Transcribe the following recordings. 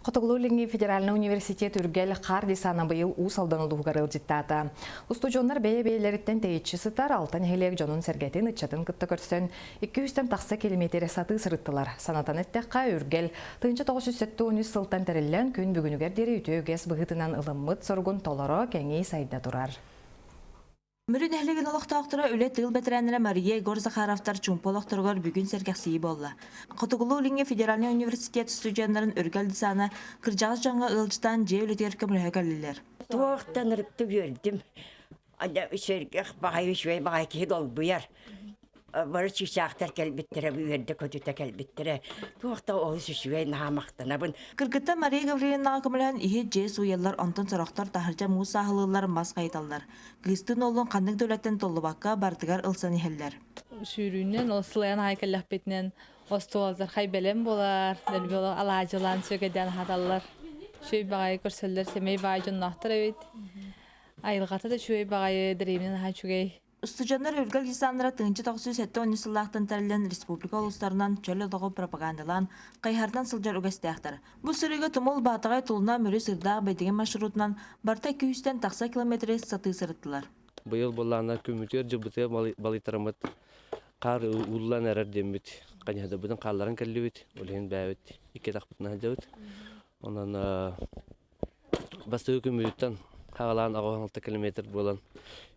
Хотугулуу-Илиҥҥи федеральнай университет Үргэл хаар десана быйыл Уус Алдан улууһугар ыалдьыттаата. Устудьуоннар бэйэ-бэйэлэриттэн тэйиччи сытар алта нэһилиэк дьонун-сэргэтин, ыччатын кытта көрсөн, 200-тэн тахса километр сатыы сырыттылар. Санатан эттэххэ, Үргэл 1973 сылтан тэриллэн, күн бүгүнүгэр диэри үтүө үгэс быһыытынан ылыммыт соругун толоро, кэҥии сайда турар. Мүрү нэһилиэгин олохтоохторо үлэ тыыл бэтэрээннэрэ Мария Егор Захаровтар чуумпу олохторугар бүгүн сэргэхсийии буолла. Хотугулуу-Илиҥҥи федеральнай университет студеннарын Үргэл десана кырдьаҕас дьоҥҥо ыалдьытаан дьиэ үлэтигэр көмөлөһө кэллилэр. Туохтан ырыктып үөрдүм. Сэргэх баҕайы үчүгэй баҕайы киһи долгуйар. Бары чыычаахтар кэлбиттэрэ, үөрдэ-көтүтэ кэлбиттэрэ. Туох да олус үчүгэй, наһаа махтанабын. Кыргыттар Мария Гаврильевнаҕа көмөлөһөн иһит дьиэ сууйаллар, онтон сорохтор таһырдьа муус сааһылыыллар, мас хайыталлар. Кыыстыын уоллун ханнык да үлэттэн толлубакка барытыгар ылсан иһэллэр. Сүүрүүнэн, ол сылайан аҕай кэллэхпитинэн остуолдархай бэлэм буолар, дэлби алаадьылаан сүөгэйдээн аһаталлар. Үчүгэй баҕайы көрсөллөр, сэмэй баай дьонноохтор эбит. Айылҕата да үчүгэй баҕайы, дэриэбинэ наһаа үчүгэй. Устудьуоннар Үргэл десаннара 1973 сыллаахтан тэриллэн республика улуустарынан чөл олоҕу пропагандалаан, хайыһарынан сылдьар үгэстээхтэр. Бу сырыыга Тумул, Баатаҕай, Тулуна, Мүрү, Сырдаах, Бэйдиҥэ маршрутунан барыта 200-тэн тахса километры сатыы сырыттылар. Быйыл былаана күммүтүгэр дьылбытыгар балыйтараммыт хаар ууллан эрэр диэммит хайыһардабытын хаалларан кэллибит. Ол иһин бэйэбит икки атахпытынан сылдьабыт. Онон Бастакы күммүтүттэн хаалаан 86 километр буолан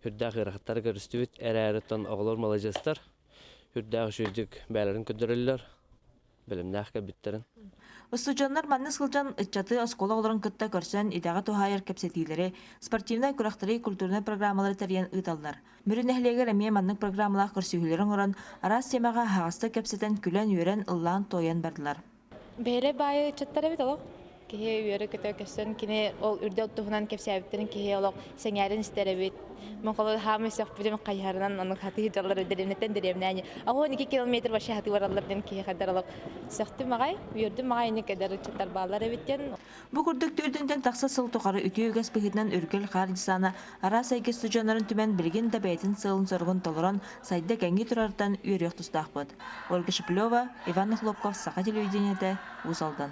сүрдээх ыарахаттары көрүстүбүт. Эрээри оттон оҕолор маладьыастар, сүрдээх үчүгэйдик бэйэлэрин көрдөрөллөр, бэлэмнээх кэлбиттэрин. Устудьуоннар манна сылдьан ыччаты оскуола оҕолорун кытта көрсөн идэҕэ туһаайар кэпсэтиилэри, спортивнай күрэхтэри, культурнай программалары тэрийэн ыыталлар. Мүрү нэһилиэгэр эмиэ маннык программалаах көрсүһүүлэри оҥорон, араас темаҕа аһаҕастык кэпсэтэн, күлэн-үөрэн, ыллаан-туойан бардылар. Бэйэлэр баайы ыччаттар эбит олох. Киһи үөрэ-көтө көстөн кини ол үрдэл туһунан кэпсээбиттэрин киһи олох сэҥээрэн истэр эбит. Моҥхолор хаамай сөхпүтүм хайыһарынан ону хатыы дьаллар дэриэбинэттэн дэриэбинэни 12 километр вообще хатыы бараллар диэн киһи хайдар олох сөхтүм аҕай, үөрдүм аҕай инник эдэр ыччаттар бааллар эбит диэн. Бу курдук төрдүнтэн тахса сыл тухары үтүө үгэс быһыытынан Үргэл хаар десана араас эйгэ студеннарын түмэн билигин да бэйэтин сыалын-соругун толорон сайда кэҥии турарыттан үөрүөх тустаахпыт. Ольга Шеплева, Иван Охлопков, Саха телевидениетэ, Уус Алдан.